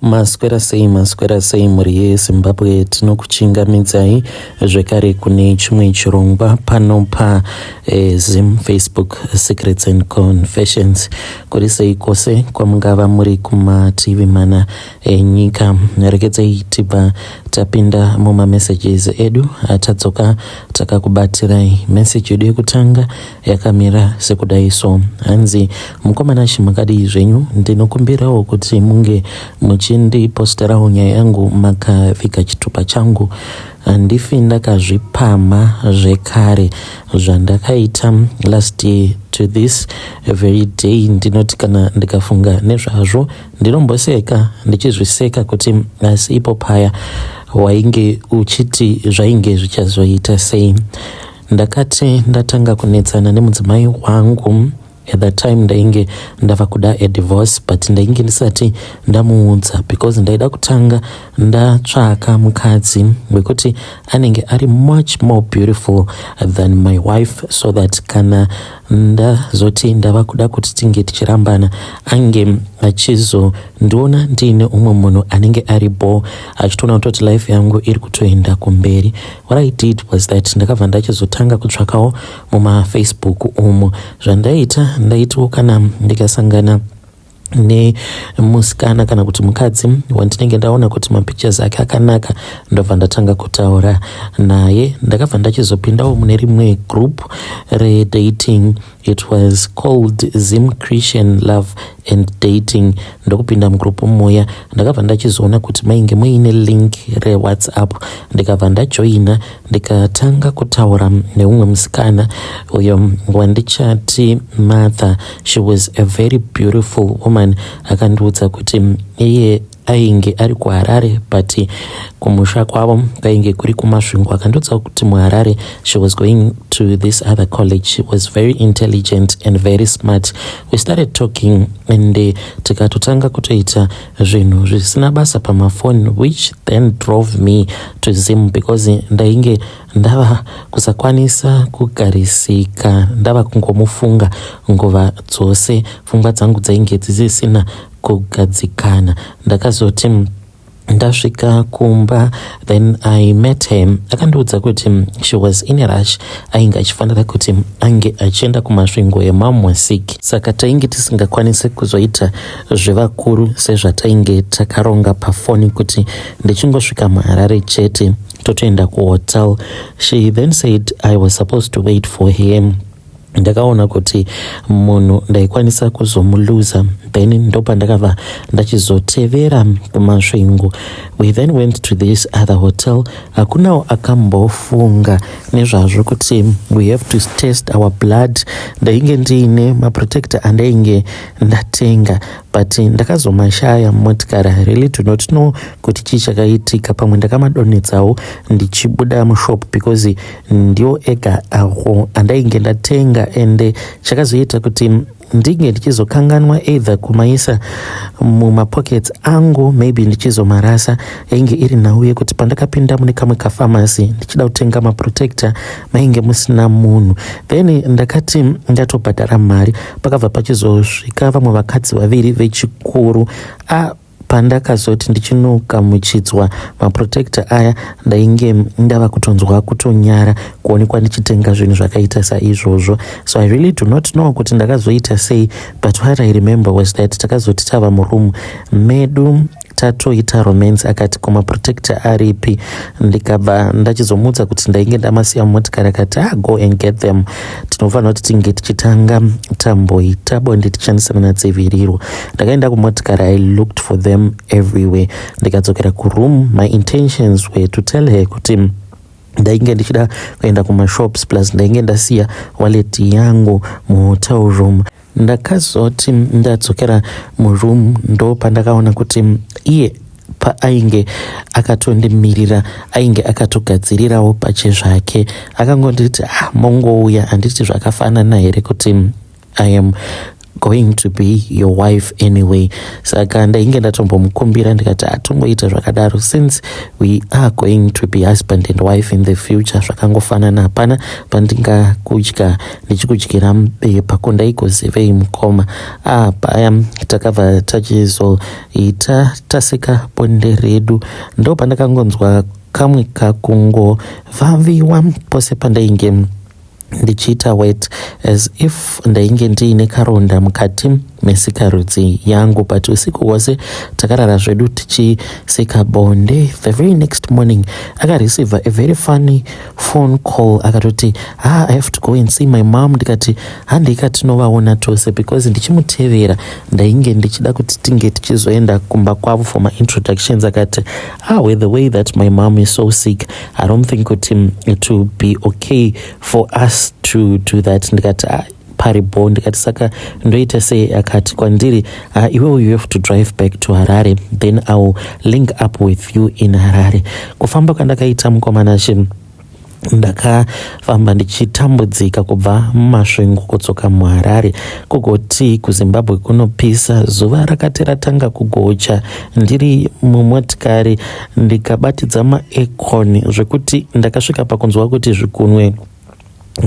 Maswera sei, maswera sei mhuri yeZimbabwe, tinokuchingamidzai zvekare kune chimwe chirongwa pano pa Zim Facebook Secrets and Confessions. Kuri sei kwose kwamungava muri kumativi mana enyika? Regedzei tibva tapinda mumamessages edu atadzoka takakubatirai. Message yedu yekutanga yakamira sekudai so, hanzi, "Mukoma Nashe, makadii zvenyu? Ndinokumbirawo kuti munge muchindiposterawo nyaya yangu makaviga chitupa changu. Handifi ndakazvipamha zvekare zvandakaita last year. To this very day ndinoti kana ndikafunga nezvazvo ndinomboseka, ndichizviseka kuti asi ipo paya wainge uchiti zvainge zvichazoita sei? Ndakati ndatanga kunetsana nemudzimai wangu. At that time ndainge ndava kuda a divorce, but ndainge ndisati ndamuudza because ndaida kutanga ndatsvaka mukadzi wekuti anenge ari much more beautiful than my wife, so that kana ndazoti ndava kuda kuti tinge tichirambana, ange achizondiona ndiine umwe munhu anenge ari bo, achitoona kutoti life yangu iri kutoenda kumberi. What I did was that ndakabva ndachizotanga kutsvakawo mumaFacebook umo. Zvandaita, ndaitiwo kana ndikasangana nemusikana kana kuti mukadzi wandinenge ndaona kuti mapictures ake akanaka, ndobva ndatanga kutaura naye. Ndakabva ndachizopindawo mune rimwe group redating. It was called Zim Christian Love and Dating. Ndokupinda mugroup muya. Ndakabva ndachizoona kuti mainge muine link reWhatsApp. Ndikabva ndajoina, ndikatanga kutaura neumwe musikana uyo wandichati Martha. She was a very beautiful woman. Akandiudza kuti iye ainge ari kuHarare, but kumusha kwavo kwainge kuri kuMasvingo. Akandiudza kuti muHarare she was going to this other college. She was very intelligent and very smart. We started talking and tikatotanga kutoita zvinhu zvisina basa pamafoni, which then drove me to Zim because ndainge ndava kusakwanisa kugarisika, ndava kungomufunga nguva dzose. Pfungwa dzangu dzainge dzisisina kugadzikana. Ndakazoti ndasvika kumba, then I met him. Akandiudza kuti she was in a rush, ainge achifanira kuti ange achienda kuMasvingo yemamwasik, saka tainge tisingakwanisi kuzoita zvevakuru sezvatainge takaronga pafoni, kuti ndichingosvika muHarare chete totoenda kuhotel. She then said I was supposed to wait for him. Ndakaona kuti munhu ndaikwanisa kuzomuluza. Then ndopandakabva ndachizotevera kuMasvingo. We then went to this other hotel. Hakunawo akambofunga nezvazvo kuti we have to test our blood. Ndainge ndiine maprotector andainge ndatenga, but ndakazomashaya mumotikari. I really do not know kuti chii chakaitika. Pamwe ndakamadonhedzawo ndichibuda mushop, because ndiwo ega aho andainge ndatenga, ende chakazoita kuti ndinge ndichizokanganwa either kumaisa mumapockets angu, maybe ndichizomarasa, yainge iri nhau yekuti pandakapinda mune kamwe kafamasi ndichida kutenga maprotector, mainge musina munhu. Then ndakati ndatobhadhara mari, pakabva pachizosvika vamwe vakadzi vaviri vechikuru. A, pandakazoti ndichinogamuchidzwa maprotector aya, ndainge ndava kutonzwa kutonyara kuonekwa ndichitenga zvinhu zvakaita saizvozvo. So I really do not know kuti ndakazoita sei, but what I remember was that takazoti tava muroom medu, tatoita romance, akati, "Kumaprotector aripi?" Ndikabva ndachizomuudza kuti ndainge ndamasiya mumotikari. Akati, "Ah, go and get them. Tinofanira kuti tinge tichitanga tamboita bonde tichishandisana nadziviriro." Ndakaenda kumotikari. I looked for them everywhere. Ndikadzokera kuroom. My intentions were to tell her kuti ndainge ndichida kuenda kumashops, plus ndainge ndasiya wallet yangu muhotel room. Ndakazoti ndadzokera muroom, ndo pandakaona kuti iye paainge akatondimirira, ainge akatogadzirirawo pache zvake. Akangonditi, "Ah, mongouya. Handiti zvakafanana here kuti I am going to be your wife anyway." Saka ndainge ndatombomukumbira ndikati atongoita zvakadaro since we are going to be husband and wife in the future. Zvakangofanana, hapana pandingakudya ndichikudyira mubepa. Ko ndaigozivei, mukoma? Ah, paya takabva tachizoita taseka bonde redu, ndo pandakangonzwa kamwe kakungovaviwa pose pandainge ndichiita wet, as if ndainge ndiine karonda mukati mesikarudzi yangu. But usiku hwose takarara zvedu tichiseka bonde. The very next morning akareceiva a very funny phone call. Akatoti, "Ah, I have to go and see my mom." Ndikati, "Handika tinovaona tose," because ndichimutevera ndainge ndichida kuti tinge tichizoenda kumba kwavo for maintroductions. Akati, "Ah, with the way that my mom is so sick, I don't think kuti it will be okay for us to do that." Ndikati, "Ah, paribo." Ndikati, "Saka ndoita sei?" Akati kwandiri, "Iwewo you have to drive back to Harare, then I will link up with you in Harare." Kufamba kwandakaita, mukomanachi, ndakafamba ndichitambudzika kubva muMasvingo kudzoka muHarare. Kugoti kuZimbabwe kunopisa, zuva rakati ratanga kugocha ndiri mumotikari, ndikabatidza maaircon zvekuti ndakasvika pakunzwa kuti zvikunwe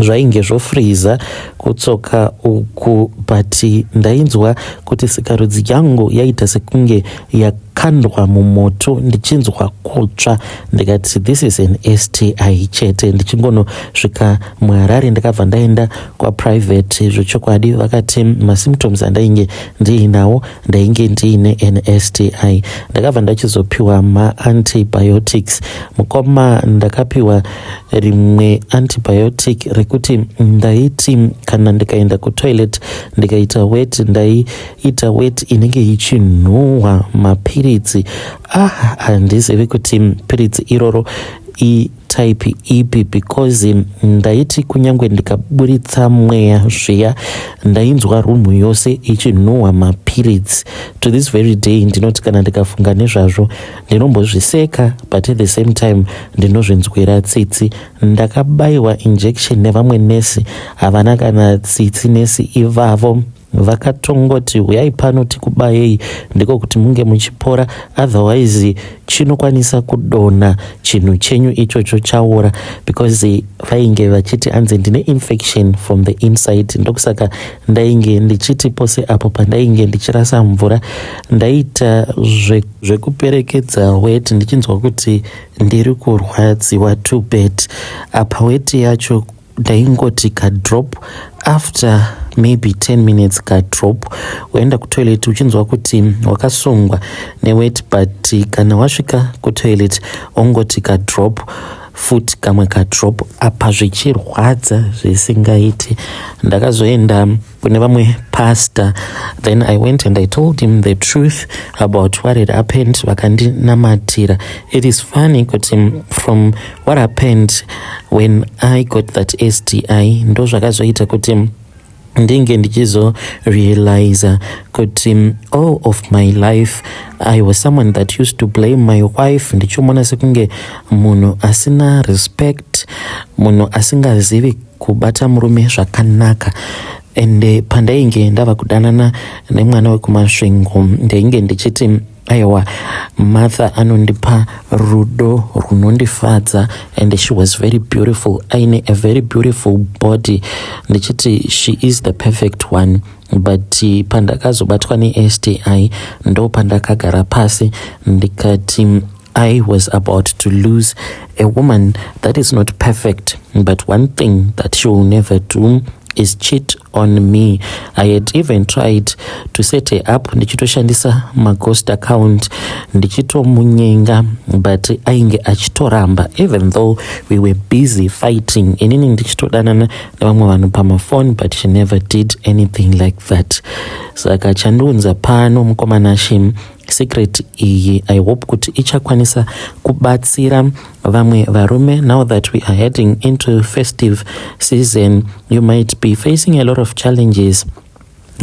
zvainge zvofriza kutsoka uku, but ndainzwa kuti sikarudzi yangu yaita sekunge yakandwa mumoto, ndichinzwa kutsva. Ndikati, "This is an STI chete." Ndichingonosvika muHarare, ndakabva ndaenda kwaprivate. Zvechokwadi vakati masymptoms andainge ndiinawo, ndainge ndiine an STI. Ndakabva ndachizopiwa maantibiotics. Mukoma, ndakapiwa rimwe antibiotic rekuti ndaiti kana ndikaenda kutoilet ndikaita wet, ndaiita wet inenge ichinhuhwa mapiritsi. Ah, handizivi kuti piritsi iroro itype ipi, because ndaiti kunyange ndikaburitsa mweya zviya, ndainzwa room yose ichinhuhwa mapiritsi. To this very day ndinoti kana ndikafunga nezvazvo ndinombozviseka, but at the same time ndinozvinzwira tsitsi. Ndakabayiwa injection nevamwe nesi, havana kana tsitsi nesi ivavo. Vakatongoti, "Uyai pano tikubayei, ndiko kuti munge muchipora, otherwise chinokwanisa kudonha chinhu chenyu ichocho chaora," because vainge vachiti anzi ndine infection from the inside. Ndokusaka ndainge ndichiti pose apo pandainge ndichirasa mvura, ndaita zvekuperekedza wet, ndichinzwa kuti ndiri kurwadziwa too bad. Apa weti yacho ndaingoti kadrop, after maybe 10 minutes kadrop. Waenda kutoilet uchinzwa kuti wakasungwa newet, but kana wasvika kutoilet ongoti kadrop futi, kamwe kadrop, apa zvichirwadza zvisingaiti. Ndakazoenda kune vamwe pastor, then I went and I told him the truth about what had happened. Vakandinamatira. It is funny kuti from what happened when I got that STI, ndo zvakazoita kuti ndinge ndichizorealiza kuti all of my life I was someone that used to blame my wife, ndichimuona sekunge munhu asina respect, munhu asingazivi kubata murume zvakanaka. Ende pandainge ndava kudanana nemwana wekuMasvingo, ndainge ndichiti, "Aiwa, Martha anondipa rudo runondifadza," and she was very beautiful, aine a very beautiful body, ndichiti she is the perfect one. But pandakazobatwa neSTI, ndo pandakagara pasi ndikati I was about to lose a woman that is not perfect, but one thing that she will never do is cheat on me. I had even tried to set her up ndichitoshandisa maghost account, ndichitomunyenga, but ainge achitoramba, even though we were busy fighting, inini ndichitodanana nevamwe vanhu pamafoni, but she never did anything like that. Saka chandiunza pano, mukomana Shim, secret iyi I hope kuti ichakwanisa kubatsira vamwe varume. Now that we are heading into festive season, you might be facing a lot of challenges.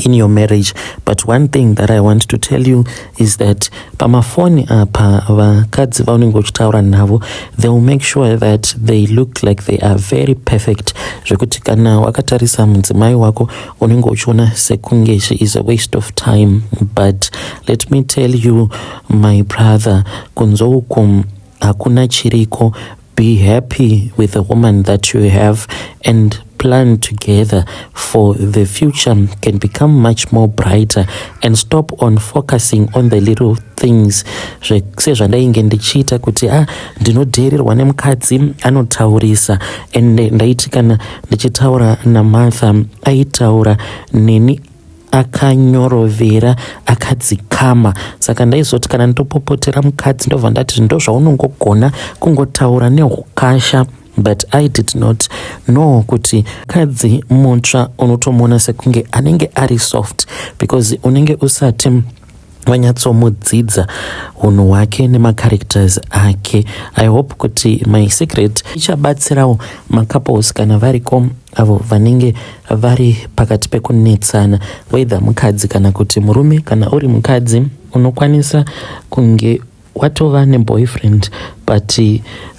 In your marriage. But one thing that I want to tell you is that pamafoni apa, vakadzi vaunenge uchitaura navo, they will make sure that they look like they are very perfect, zvekuti kana wakatarisa mudzimai wako unenge uchiona sekunge she is a waste of time. But let me tell you, my brother, kunze uku hakuna chiriko. Be happy with the woman that you have and plan together for the future can become much more brighter, and stop on focusing on the little things, sezvandainge ndichiita kuti ah, ndinodheererwa nemukadzi anotaurisa. And ndaiti kana ndichitaura naMartha, aitaura neni akanyorovera, akadzikama. Saka ndaizoti kana ndopopotera mukadzi, ndobva ndati, "Ndo zvaunongogona kungotaura neukasha." But I did not know kuti mukadzi mutsva unotomuona sekunge anenge ari soft because unenge usati wanyatsomudzidza unhu hwake nemacharacters ake. I hope kuti my secret ichabatsirawo macouples kana variko avo vanenge vari pakati pekunetsana, whether mukadzi kana kuti murume. Kana uri mukadzi, unokwanisa kunge watova neboyfriend, but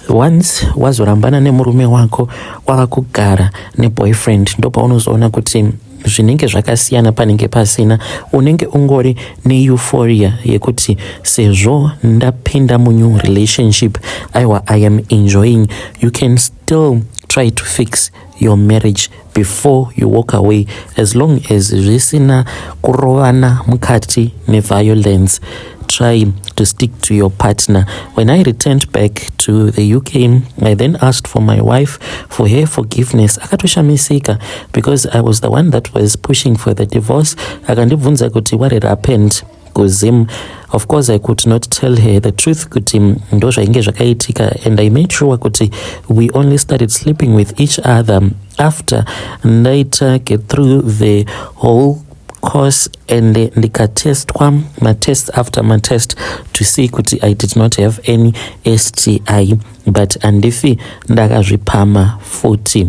once wazorambana nemurume wako, wava kugara neboyfriend, ndopaunozoona kuti zvinenge zvakasiyana, panenge pasina. Unenge ungori neeuphoria yekuti sezvo ndapinda munew relationship, aiwa, I am enjoying. You can still try to fix your marriage before you walk away, as long as zvisina kurovana mukati neviolence. Try to stick to your partner. When I returned back to the UK, I then asked for my wife for her forgiveness. Akatoshamisika because I was the one that was pushing for the divorce. Akandibvunza kuti what had happened kuZim. Of course, I could not tell her the truth kuti ndo zvainge zvakaitika, and I made sure kuti we only started sleeping with each other after ndaita get through the whole course and ndikatestwa matest after matest to see kuti I did not have any STI. But handifi ndakazvipama futi.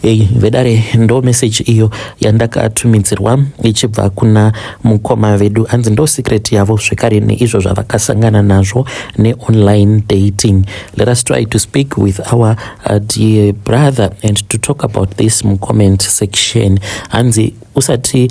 Ei vedare, ndo message iyo yandakatumidzirwa ichibva kuna mukoma vedu. Hanzi ndo secret yavo zvekare neizvo zvavakasangana nazvo neonline dating. Let us try to speak with our dear brother and to talk about this mucomment section. Hanzi usati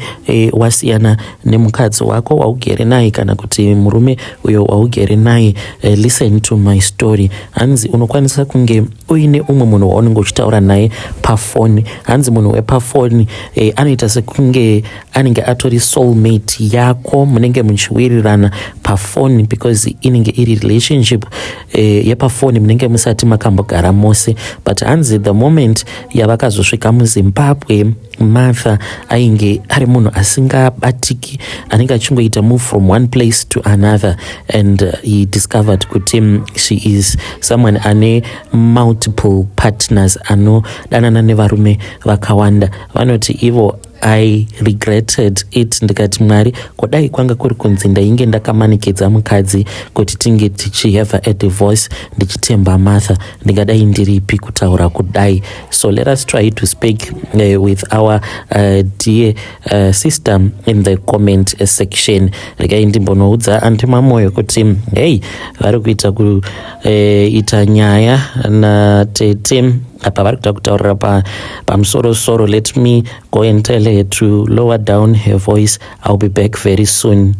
wasiyana nemukadzi wako waugere naye kana kuti murume uyo waugere naye, listen to my story. Hanzi unokwanisa kunge uine umwe munhu waunenge uchitaura naye pafoni. Hanzi munhu wepafoni anoita sekunge anenge atori soulmate yako, munenge muchiwirirana pafoni because inenge iri relationship yepafoni, munenge musati makambogara mose. But hanzi the moment yavakazosvika muZimbabwe, Martha ainge ari munhu asingabatiki, anenge achingoita move from one place to another, and he discovered kuti she is someone ane multiple partners, anodanana nevarume vakawanda. Vanoti ivo, "I regretted it, ndikati, Mwari, kudai kwanga kuri kunzi ndainge ndakamanikidza mukadzi kuti tinge tichihave a divorce ndichitemba Martha, ndingadai ndiripi kutaura kudai?" So let us try to speak with our dear sister in the comment section. Regai ndimbonoudza Auntie Mamoyo kuti hei, vari kuita kuita nyaya natete apa, vari kuda kutaurira pamusorosoro. Let me go and tell her to lower down her voice. I'll be back very soon.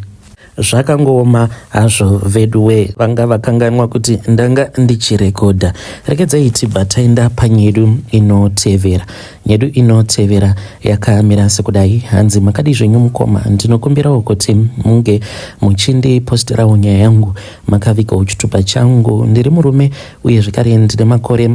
Zvakangooma hazvo veduwe, vanga vakanganwa kuti ndanga ndichirekodha. Rekedzai tibva taenda panyedu inotevera. Nyedu inotevera yakamira sekudai. Hanzi, "Makadi zvenyu mukoma? Ndinokumbirawo kuti munge muchindiposterawo nyaya yangu makavigawo chitupa changu. Ndiri murume uye zvekare ndine makore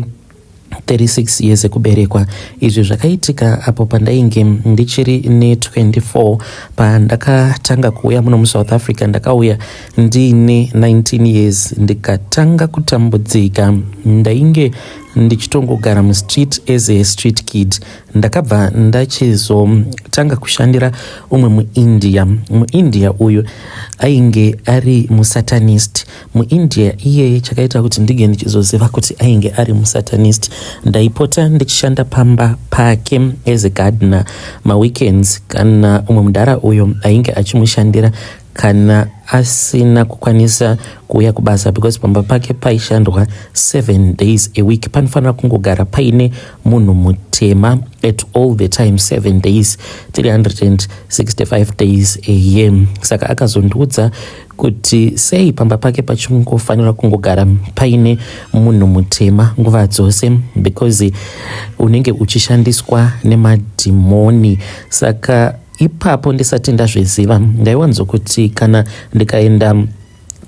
36 years ekuberekwa. Izvi zvakaitika apo pandainge ndichiri ne24, pandakatanga kuuya muno muSouth Africa. Ndakauya ndiine 19 years, ndikatanga kutambudzika. Ndainge Ndichitongogara mustreet as a street kid. Ndakabva ndachizotanga kushandira umwe muIndia. MuIndia uyu ainge ari musatanist. MuIndia iyeye, chakaita kuti ndinge ndichizoziva kuti ainge ari musatanist, ndaipota ndichishanda pamba pake as a gardener maweekends, kana umwe mudhara uyo ainge achimushandira kana asina kukwanisa kuuya kubasa, because pamba pake paishandwa 7 days a week. Panofanira kungogara paine munhu mutema at all the time, 7 days, 365 days a year. Saka akazondiudza kuti sei pamba pake pachingofanira kungogara paine munhu mutema nguva dzose, because unenge uchishandiswa nemadhimoni. Saka ipapo ndisati ndazviziva, ndaiwanzokuti kana ndikaenda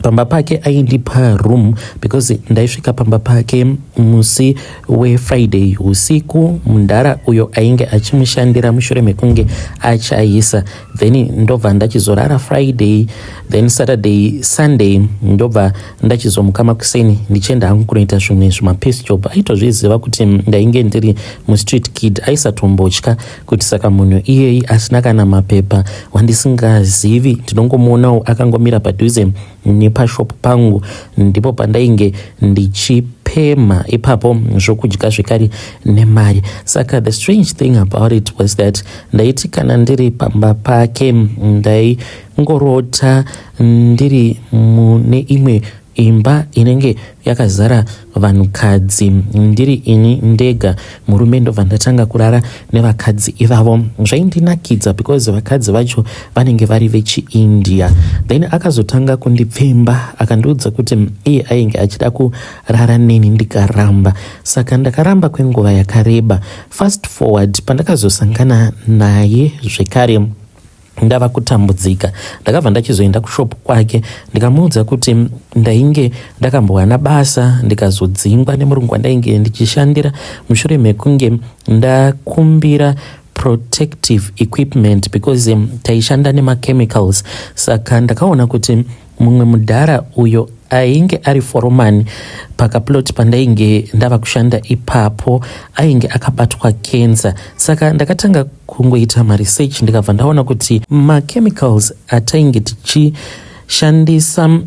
pamba pake aindipa room, because ndaisvika pamba pake musi weFriday usiku, mundara uyo ainge achimushandira mushure mekunge achaisa, then ndobva ndachizorara Friday, then Saturday, Sunday, ndobva ndachizomuka makuseni ndichienda hangu kunoita zvimwe zvimapiece job. Aitozviziva kuti ndainge ndiri mustreet kid. Aisatombotya kuti saka munhu iyeyi asina kana mapepa, wandisingazivi, ndinongomuonawo akangomira padhuze nepashop pangu, ndipo pandainge ndichipemha ipapo zvokudya zvekare nemari. Saka the strange thing about it was that ndaiti kana ndiri pamba pake, ndaingorota ndiri mune imwe imba inenge yakazara vanhukadzi, ndiri ini ndega murume. Ndobva ndatanga kurara nevakadzi ivavo. Zvaindinakidza because vakadzi vacho vanenge vari vechiIndia. Then akazotanga kundipfemba, akandiudza kuti iye ainge achida kurara neni, ndikaramba. Saka ndakaramba kwenguva yakareba. Fast forward, pandakazosangana naye zvekare ndava kutambudzika, ndakabva ndachizoenda kushop kwake, ndikamuudza kuti ndainge ndakambowana basa, ndikazodzingwa nemurungu wandainge ndichishandira mushure mekunge ndakumbira protective equipment, because taishanda nemachemicals. Saka ndakaona kuti mumwe mudhara uyo ainge ari foromani pakaplot pandainge ndava kushanda ipapo ainge akabatwa kenza. Saka ndakatanga kungoita maresearch, ndikabva ndaona kuti machemicals atainge tichishandisa,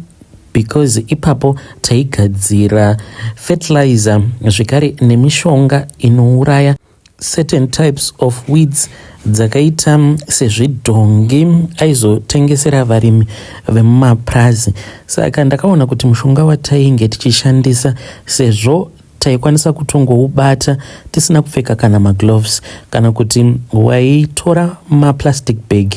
because ipapo taigadzira fertilizer zvekare nemishonga inouraya certain types of weeds dzakaita sezvidhongi, aizotengesera varimi vemumapurazi. Saka ndakaona kuti mushonga watainge tichishandisa, sezvo taikwanisa kutongoubata tisina kupfeka kana magloves, kana kuti waitora maplastic bag,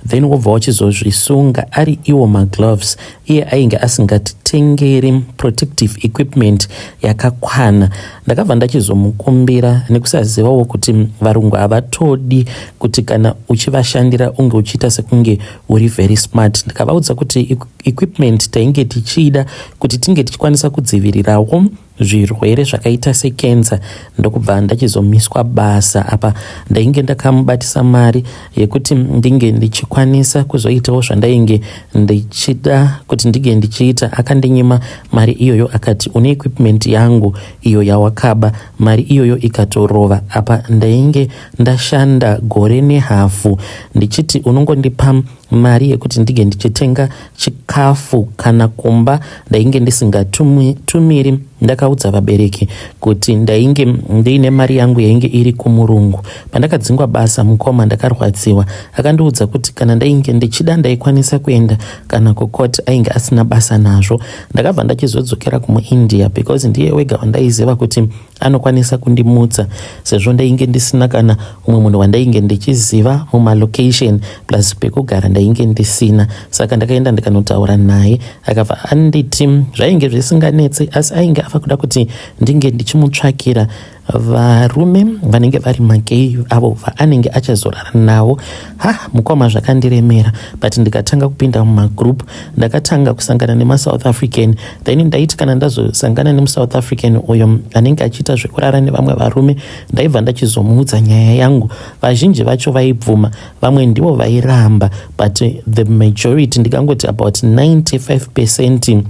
then wobva wachizozvisunga ari iwo magloves, iye ainge asingatitengeri protective equipment yakakwana. Ndakabva ndachizomukumbira, nekusazivawo kuti varungu havatodi kuti kana uchivashandira unge uchiita sekunge uri very smart. Ndikavaudza kuti equipment tainge tichiida kuti tinge tichikwanisa kudzivirirawo zvirwere zvakaita sekenza. Ndokubva ndachizomiswa basa. Apa ndainge ndakamubatisa mari yekuti ndinge ndichikwanisa kuzoitawo zvandainge ndichida kuti ndinge ndichiita. Akandinyima mari iyoyo, akati, "Une equipment yangu iyo yawakaba." Mari iyoyo ikatorova. Apa ndainge ndashanda gore nehafu, ndichiti unongondipa mari yekuti ndinge ndichitenga chikafu. Kana kumba ndainge ndisingatumiri. Ndakaudza vabereki kuti ndainge ndiine mari yangu yainge iri kumurungu. Pandakadzingwa basa, mukoma, ndakarwadziwa. Akandiudza kuti kana ndainge ndichida ndaikwanisa kuenda kana kukoti, ainge asina basa nazvo. Ndakabva ndachizodzokera kumuIndia, because ndiye wega wandaiziva kuti anokwanisa kundimutsa, sezvo ndainge ndisina kana umwe munhu wandainge ndichiziva mumalocation, plus pekugara ndainge ndisina. Saka ndakaenda ndikanotaura naye, akabva anditi zvainge zvisinganetsi, asi ainge ava kuda kuti ndinge ndichimutsvakira varume vanenge vari magay, avo vaanenge achazorara navo. Ha, mukoma, zvakandiremera, but ndikatanga kupinda mumagroup. Ndakatanga kusangana nemaSouth African. Then ndaiti kana ndazosangana nemuSouth African uyo anenge achiita zvekurara nevamwe varume, ndaibva ndachizomuudza nyaya yangu. Vazhinji vacho vaibvuma, vamwe ndivo vairamba, but the majority, ndikangoti about 95%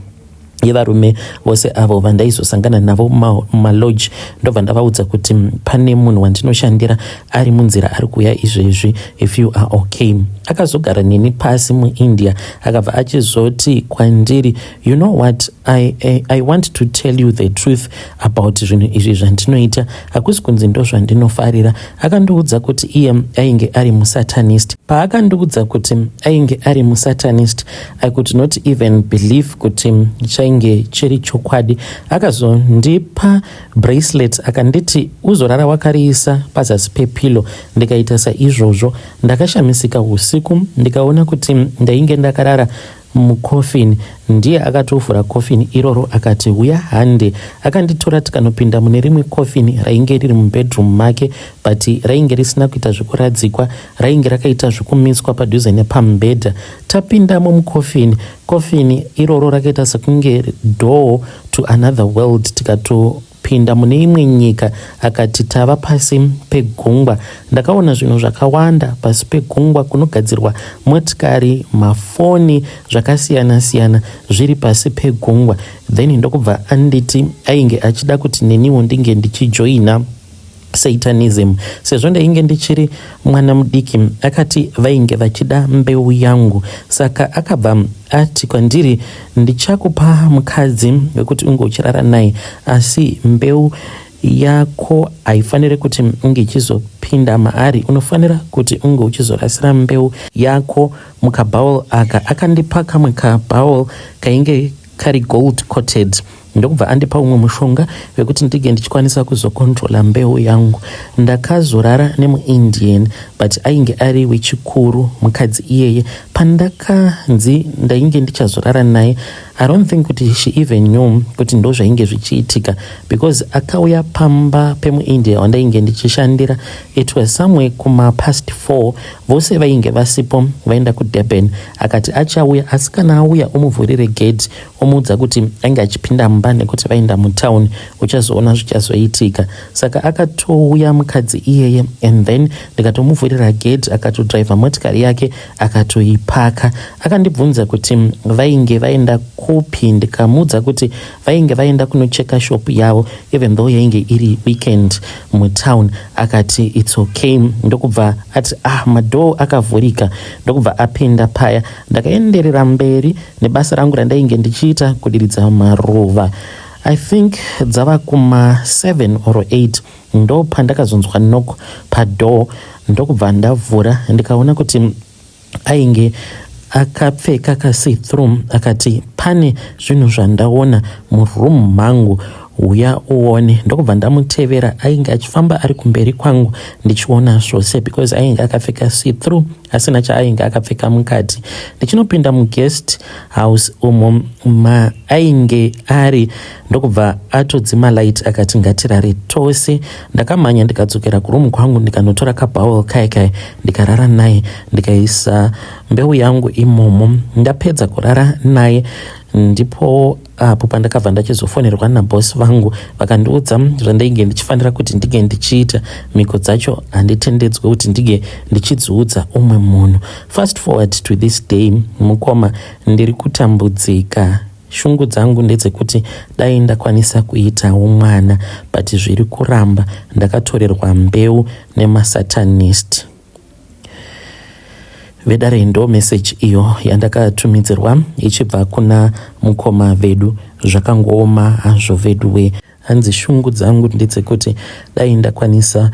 Yevarume vose avo vandaizosangana navo mumalodge, ndobva ndavaudza kuti pane munhu wandinoshandira ari munzira, ari kuuya izvezvi, if you are okay. Akazogara neni pasi muIndia, akabva achizoti kwandiri, "You know what, I want to tell you the truth about zvinhu izvi zvandinoita. Hakusi kunzi ndo zvandinofarira." Akandiudza kuti iye ainge ari musatanist. Paakandiudza kuti ainge ari musatanist, I could not even believe kuti chainge chiri chokwadi. Akazondipa bracelet, akanditi, "Uzorara wakariisa pazasi pepillow." Ndikaita saizvozvo. Ndakashamisika usiku, ndikaona kuti ndainge ndakarara mucoffin. Ndiye akatovhura coffin iroro, akati, "Uya, hande." Akanditora, tikanopinda mune rimwe coffin rainge riri mubedroom make, but rainge risina kuita zvekuradzikwa, rainge rakaita zvekumiswa padhuze nepamubhedha. Tapindamo mucoffin, coffin iroro rakaita sekunge door to another world. Tikatopinda mune imwe nyika. Akati tava pasi pegungwa. Ndakaona zvinhu zvakawanda pasi pegungwa, kunogadzirwa motikari, mafoni, zvakasiyana-siyana zviri pasi pegungwa. Then ndokubva anditi ainge achida kuti neniwo ndinge ndichijoina satanism, sezvo ndainge ndichiri mwana mudiki. Akati vainge vachida mbeu yangu. Saka akabva ati kwandiri, "Ndichakupa mukadzi wekuti unge uchirara naye, asi mbeu yako haifaniri kuti unge ichizopinda maari. Unofanira kuti unge uchizorasira mbeu yako mukabowl aka." Akandipa kamwe kabowl kainge kari gold coated, ndokubva andipa umwe mushonga wekuti ndinge ndichikwanisa kuzocontrola mbeu yangu. Ndakazorara nemuIndian, but ainge ari wechikuru mukadzi iyeye. Pandakanzi ndainge ndichazorara naye, I don't think kuti she even knew kuti ndo zvainge zvichiitika, because akauya pamba pemuIndia wandainge ndichishandira. It was somewhere kumapast 4. Vose vainge vasipo, vaenda kuDurban. Akati achauya, asi kana auya umuvhurire gate, omuudza kuti ainge achipinda mumba nekuti vaenda mutown, uchazoona zvichazoitika. Saka akatouya mukadzi iyeye, and then ndikatomuvhurira gate, akatodhiraivha motikari yake, akatoipaka. Akandibvunza kuti vainge vaenda kupi. Ndikamuudza kuti vainge vaenda kunocheka shop yavo, even though yainge iri weekend mutown. Akati it's okay, ndokubva ati, "Ah, madoor akavhurika." Ndokubva apinda paya. Ndakaenderera mberi nebasa rangu randainge ndichiita, kudiridza maruva. I think dzava kuma7 or 8, ndo pandakazonzwa knock padoor, ndokubva ndavhura, ndikaona kuti ainge akapfeka kasee through. Akati, "Pane zvinhu zvandaona muroom mangu, uya uone." Ndokubva ndamutevera. Ainge achifamba ari kumberi kwangu, ndichiona zvose, because ainge akapfeka see through, asina chaainge akapfeka mukati. Ndichinopinda muguest house umo maainge ari, ndokubva atodzima light, akati ngatirare tose. Ndakamhanya, ndikadzokera kuroom kwangu, ndikanotora kabowl kai kai, ndikarara naye, ndikaisa mbeu yangu imomo. Ndapedza kurara naye, ndipo apo pandakabva ndachizofonerwa nabhosi vangu, vakandiudza zvandainge ndichifanira kuti ndinge ndichiita. Mhiko dzacho handitendedzwe kuti ndinge ndichidziudza umwe munhu. Fast forward to this day, mukoma, ndiri kutambudzika. Shungu dzangu ndedzekuti dai ndakwanisa kuitawo mwana, but zviri kuramba. Ndakatorerwa mbeu nemasatanist. Vedare, ndo meseji iyo yandakatumidzirwa ichibva kuna mukoma vedu. Zvakangooma hazvo vedu we. Hanzi, "Shungu dzangu ndedzekuti dai ndakwanisa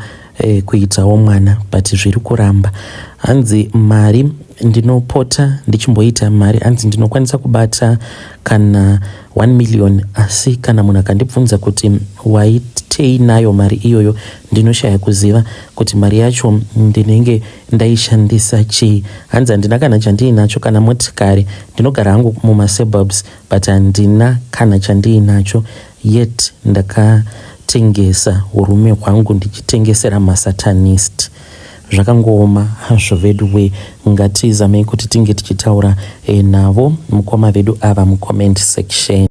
kuitawo mwana, but zviri kuramba." Hanzi, "Mari ndinopota ndichimboita mari." Hanzi, "Ndinokwanisa kubata kana 1 million, asi kana munhu akandibvunza kuti waitei nayo mari iyoyo, ndinoshaya kuziva kuti mari yacho ndinenge ndaishandisa chii." Hanzi, "Handina kana chandiinacho, kana motikari. Ndinogara hangu mumasuburbs, but handina kana chandiinacho, yet ndakatengesa urume hwangu ndichitengesera masatanist." Zvakangooma hazvo vedu we. Ngatizamei kuti tinge tichitaura navo mukoma vedu ava mucomment section.